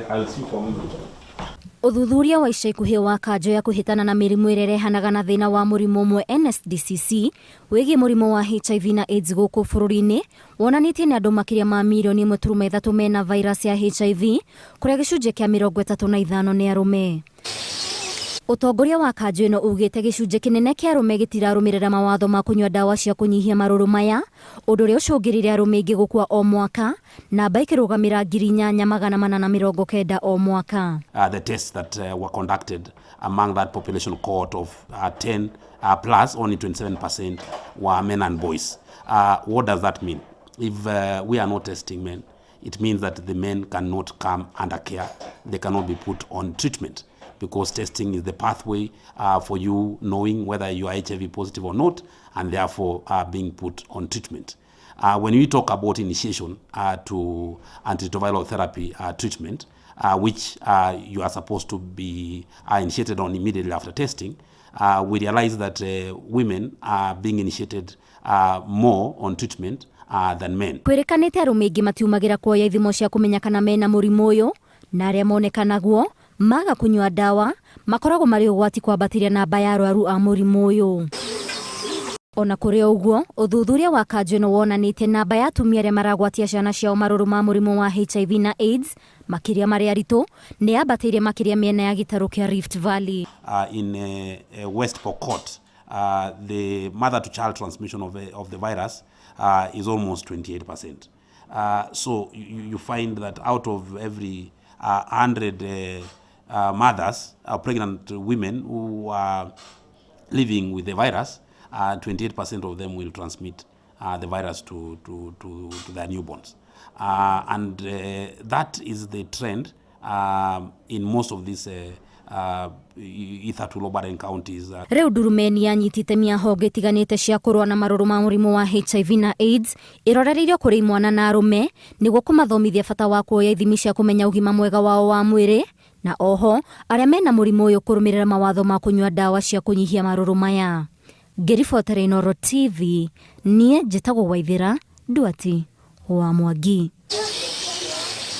I'll see you for a moment. Ũthuthuria wa ica ikuhĩ wa kanjũ ya kũhĩtana na mĩrimũ ĩrĩa ĩrehanaga na thĩna wa mũrimũ ũmwe NSDCC wĩgiĩ mũrimũ wa HIV na AIDS gũkũ bũrũri-inĩ wonanĩtie nĩ andũ makĩria ma mirioni 1.3 mena virus ya HIV kũrĩa gĩcunjĩ kĩa 35 nĩ arũme. Ũtongoria wa kanjũ ĩno ugĩte gĩcunjĩ kĩnene kĩa arũme gĩtirarũmĩrĩra mawatho ma kũnyua ndawa cia kũnyihia marũrũ maya, ũndũ ũrĩa ũcũngĩrĩire arũme aingĩ gũkua o mwaka, namba ĩkĩrũgamĩra 8490 o mwaka. The tests that were conducted among that population cohort of 10 plus, only 27% were men and boys. What does that mean? If we are not testing men, it means that the men cannot come under care, they cannot be put on treatment, because testing is the pathway for you knowing whether you are HIV positive or not, and therefore being put on treatment. When we talk about initiation to antiretroviral therapy treatment, which you are supposed to be initiated on immediately after testing, we realize that women are being initiated more on treatment than men. Kwĩrĩkanĩte arũme aingĩ matiumagĩra kuoya ithimo cia kũmenya kana mena mũrimũ ũyũ, na arĩa moneka naguo maga kũnyua ndawa makoragwo marĩ ũgwati kwambatĩria namba ya arwaru a mũrimũ ũyũ. Ona kũrĩ o ũguo, ũthuthuria wa kanjũ ĩno wonanĩtie namba ya atumia arĩa maragwatia ciana ciao marũrũ ma mũrimũ wa HIV na AIDS makĩria marĩ aritũ nĩ yambatĩire makĩria mĩena ya gĩtarũ kĩa Rift Valley. In West Pokot, the mother-to-child transmission of the virus is almost 28%. So you find that out of every 100 mothers, pregnant women who are living with the virus, 28% of them will transmit the virus to their newborns. And that is the trend in most of these hitherto low-burden counties. Rĩu ndurumeni yanyitĩte mĩahonge ĩtiganĩte cia kũrũa na marũrũ ma mũrimũ wa HIV na AIDS ĩrorereirio kũrĩ imwana na arũme nĩguo kũmathomithia bata wa kuoya ithimi cia kũmenya ũgima mwega wao wa mwĩrĩ, na oho arĩa mena mũrimũ ũyũ kũrũmĩrĩra mawatho ma kũnyua ndawa cia kũnyihia marũrũ maya. Ngĩribotera Inooro TV, niĩ njĩtagwo Waithĩra Nduati wa Mwangi.